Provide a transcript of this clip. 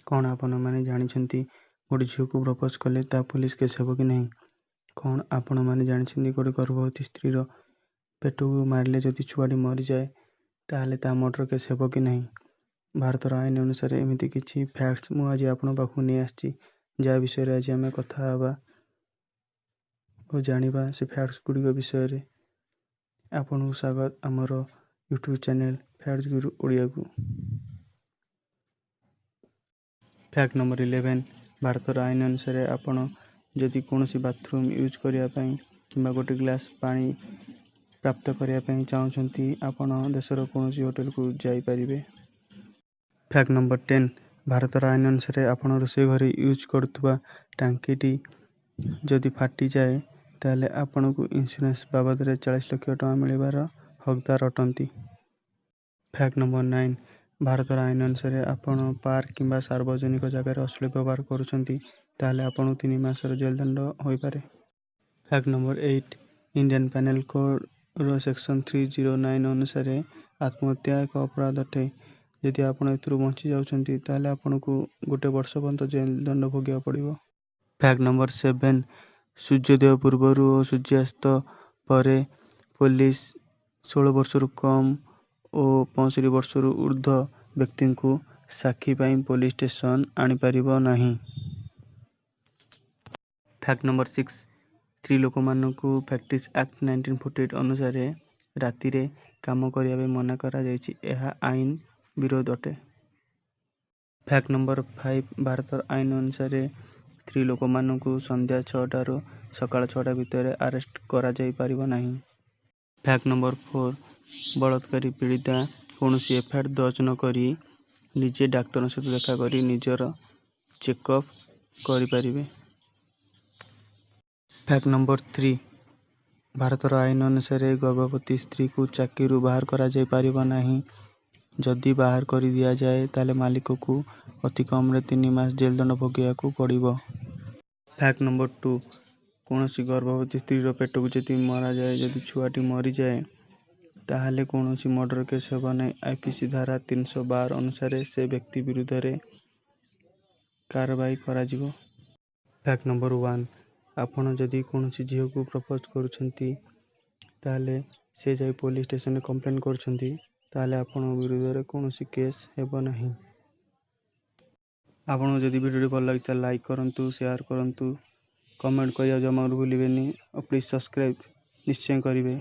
କ'ଣ ଆପଣମାନେ ଜାଣିଛନ୍ତି, ଗୋଟେ ଝିଅକୁ ପ୍ରପୋଜ୍ କଲେ ତା ପୋଲିସ କେସ୍ ହେବ କି ନାହିଁ? କ'ଣ ଆପଣମାନେ ଜାଣିଛନ୍ତି, ଗୋଟେ ଗର୍ଭବତୀ ସ୍ତ୍ରୀର ପେଟକୁ ମାରିଲେ ଯଦି ଛୁଆଟି ମରିଯାଏ, ତାହେଲେ ତା ମର୍ଡ଼ର କେସ୍ ହେବ କି ନାହିଁ? ଭାରତର ଆଇନ ଅନୁସାରେ ଏମିତି କିଛି ଫ୍ୟାକ୍ଟସ୍ ମୁଁ ଆଜି ଆପଣଙ୍କ ପାଖକୁ ନେଇ ଆସିଛି, ଯାହା ବିଷୟରେ ଆଜି ଆମେ କଥା ହେବା ଓ ଜାଣିବା ସେ ଫ୍ୟାକ୍ଟସ୍ ଗୁଡ଼ିକ ବିଷୟରେ। ଆପଣଙ୍କୁ ସ୍ୱାଗତ ଆମର ୟୁଟ୍ୟୁବ୍ ଚ୍ୟାନେଲ୍ ଫ୍ୟାକ୍ଟସ୍ ଗୁରୁ ଓଡ଼ିଆକୁ। ଫ୍ୟାକ୍ଟ ନମ୍ବର 11, ଭାରତର ଆଇନ ଅନୁସାରେ ଆପଣ ଯଦି କୌଣସି ବାଥରୁମ୍ ୟୁଜ୍ କରିବା ପାଇଁ କିମ୍ବା ଗୋଟେ ଗ୍ଲାସ୍ ପାଣି ପ୍ରାପ୍ତ କରିବା ପାଇଁ ଚାହୁଁଛନ୍ତି, ଆପଣ ଦେଶର କୌଣସି ହୋଟେଲକୁ ଯାଇପାରିବେ। ଫ୍ୟାକ୍ଟ ନମ୍ବର 10, ଭାରତର ଆଇନ ଅନୁସାରେ ଆପଣ ରୋଷେଇ ଘରେ ୟୁଜ୍ କରୁଥିବା ଟାଙ୍କିଟି ଯଦି ଫାଟିଯାଏ, ତାହେଲେ ଆପଣଙ୍କୁ ଇନ୍ସୁରାନ୍ସ ବାବଦରେ 40 ଲକ୍ଷ ଟଙ୍କା ମିଳିବାର ହକଦାର ଅଟନ୍ତି। ଫ୍ୟାକ୍ଟ ନମ୍ବର 9, ଭାରତର ଆଇନ ଅନୁସାରେ ଆପଣ ପାର୍କ କିମ୍ବା ସାର୍ବଜନିକ ଜାଗାରେ ଅଶ୍ଳୀଳ ବ୍ୟବହାର କରୁଛନ୍ତି, ତାହେଲେ ଆପଣଙ୍କୁ 3 ମାସର ଜେଲଦଣ୍ଡ ହୋଇପାରେ। ଫ୍ୟାକ୍ଟ ନମ୍ବର 8, ଇଣ୍ଡିଆନ୍ ପେନାଲ୍ କୋଡ଼ର ସେକ୍ସନ୍ 309 ଅନୁସାରେ ଆତ୍ମହତ୍ୟା ଏକ ଅପରାଧ ଅଟେ। ଯଦି ଆପଣ ଏଥିରୁ ବଞ୍ଚି ଯାଉଛନ୍ତି, ତାହେଲେ ଆପଣଙ୍କୁ ଗୋଟେ ବର୍ଷ ପର୍ଯ୍ୟନ୍ତ ଜେଲଦଣ୍ଡ ଭୋଗିବାକୁ ପଡ଼ିବ। ଫ୍ୟାକ୍ଟ ନମ୍ବର 7, ସୂର୍ଯ୍ୟୋଦୟ ପୂର୍ବରୁ ଓ ସୂର୍ଯ୍ୟାସ୍ତ ପରେ ପୋଲିସ 16 ବର୍ଷରୁ କମ୍ ଓ 65 ବର୍ଷରୁ ଉର୍ଦ୍ଧ୍ୱ ବ୍ୟକ୍ତିଙ୍କୁ ସାକ୍ଷୀ ପାଇଁ ପୋଲିସ ଷ୍ଟେସନ ଆଣିପାରିବ ନାହିଁ। ଫ୍ୟାକ୍ଟ ନମ୍ବର 6, ସ୍ତ୍ରୀ ଲୋକମାନଙ୍କୁ ଫ୍ୟାକ୍ଟ୍ରିଜ୍ ଆକ୍ଟ 1948 ଅନୁସାରେ ରାତିରେ କାମ କରିବା ପାଇଁ ମନା କରାଯାଇଛି। ଏହା ଆଇନ ବିରୋଧ ଅଟେ। ଫ୍ୟାକ୍ଟ ନମ୍ବର 5, ଭାରତର ଆଇନ ଅନୁସାରେ ସ୍ତ୍ରୀ ଲୋକମାନଙ୍କୁ ସନ୍ଧ୍ୟା 6ଟାରୁ ସକାଳ 6ଟା ଭିତରେ ଆରେଷ୍ଟ କରାଯାଇପାରିବ ନାହିଁ। ଫ୍ୟାକ୍ଟ ନମ୍ବର 4, ବଳାତ୍କାରୀ ପୀଡ଼ିତା କୌଣସି ଏଫଆଇଆର ଦର୍ଜ ନ କରି ନିଜେ ଡାକ୍ତରଙ୍କ ସହିତ ଦେଖା କରି ନିଜର ଚେକଅପ୍ କରିପାରିବେ। ଫ୍ୟାକ୍ଟ ନମ୍ବର 3, ଭାରତର ଆଇନ ଅନୁସାରେ ଗର୍ଭବତୀ ସ୍ତ୍ରୀକୁ ଚାକିରିରୁ ବାହାର କରାଯାଇପାରିବ ନାହିଁ। ଯଦି ବାହାର କରି ଦିଆଯାଏ, ତାହେଲେ ମାଲିକକୁ ଅତି କମରେ 3 ମାସ ଜେଲଦଣ୍ଡ ଭୋଗିବାକୁ ପଡ଼ିବ। ଫ୍ୟାକ୍ଟ ନମ୍ବର 2, କୌଣସି ଗର୍ଭବତୀ ସ୍ତ୍ରୀର ପେଟକୁ ଯଦି ମରାଯାଏ, ଯଦି ଛୁଆଟି ମରିଯାଏ, ତାହେଲେ କୌଣସି ମର୍ଡ଼ର କେସ୍ ହେବ ନାହିଁ। ଆଇପିସି ଧାରା 312 ଅନୁସାରେ ସେ ବ୍ୟକ୍ତି ବିରୁଦ୍ଧରେ କାରବାଇ କରାଯିବ। ଫ୍ୟାକ୍ଟ ନମ୍ବର 1, ଆପଣ ଯଦି କୌଣସି ଝିଅକୁ ପ୍ରପୋଜ୍ କରୁଛନ୍ତି, ତାହେଲେ ସେ ଯାଇ ପୋଲିସ ଷ୍ଟେସନରେ କମ୍ପ୍ଲେନ୍ କରୁଛନ୍ତି, ତାହେଲେ ଆପଣଙ୍କ ବିରୁଦ୍ଧରେ କୌଣସି କେସ୍ ହେବ ନାହିଁ। ଆପଣଙ୍କୁ ଯଦି ଭିଡ଼ିଓଟି ଭଲ ଲାଗିଛି, ତାହେଲେ ଲାଇକ୍ କରନ୍ତୁ, ସେୟାର କରନ୍ତୁ, କମେଣ୍ଟ କରିବାକୁ ଜମାରୁ ଭୁଲିବେନି ଆଉ ପ୍ଲିଜ୍ ସବସ୍କ୍ରାଇବ୍ ନିଶ୍ଚୟ କରିବେ।